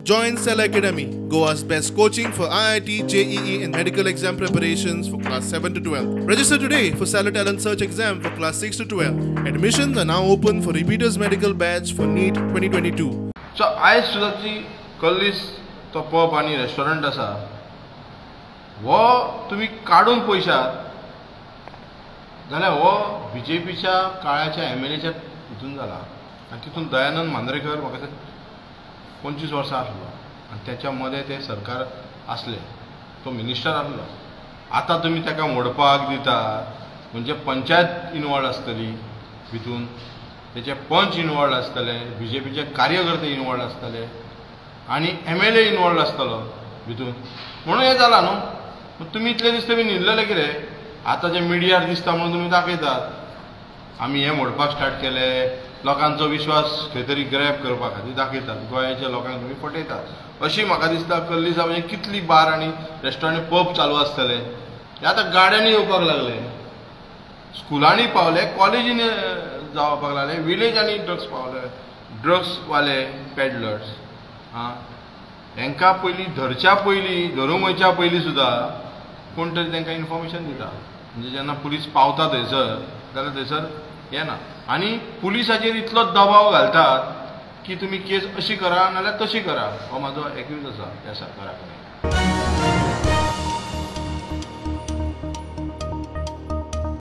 Join Cell Academy, Goa's best coaching for IIT, JEE and medical exam preparations for class 7 to 12. Register today for Cellar Talent Search exam for class 6 to 12. Admissions are now open for repeaters medical batch for NEET 2022. So आयज सुद्दां ती कल्लीस तो pub आनी restaurant आसा हो तुमी काडून पळयशात जाल्यार हो बीजेपीच्या काळाच्या एमएलएच्या हितून जाला आनी तितून दयानंद मांद्रेकर म्हाका 25 वर्सां आसलो आनी त्याच्या मदें ते सरकार आसले, तो मिनिस्टर आसलो. आतां तुमी ताका मोडपाक दितात म्हणजे पंचायत इनवॉल्ड आसतली भितून, तेचे पंच इनवॉल्ड आसतले, बीजेपीचे कार्यकर्ते इनवॉल्ड आसतले आनी एमएलए इनवॉल्ड आसतलो भितून, म्हणून हें जालां न्हू. तुमी इतले दीस तुमी न्हिदलेले कितें? आतां जे मिडियार दिसता म्हणून तुमी दाखयतात आमी हें मोडपाक स्टार्ट केलें, लोकांचो विश्वास खंय तरी ग्रॅब करपा खातीर दाखयतात, गोंयाच्या लोकांक तुमी फटयतात. अशी म्हाका दिसता कल्लीसा म्हणजे कितली बार आनी रेस्टॉरंट पब चालू आसतले, हे आतां गाड्यांनी येवपाक लागले, स्कुलांनी पावले, कॉलेजींनी जावपाक लागले, विलेजांनी ड्रग्स पावले. ड्रग्सवाले पेडलर्स आं हेंकां पयलीं धरच्या पयलीं, धरूंक वयच्या पयलीं सुद्दां कोण तरी तांकां इन्फॉर्मेशन दिता. म्हणजे जेन्ना पुलीस पावता थंयसर जाल्यार थंयसर येना आनी पुलिसाचेर इतलो दबाव घालतात की तुमी केस अशी करा नाल्यार तशी करा. हो म्हाजो एक्यूज आसा ह्या सरकारा कडेन.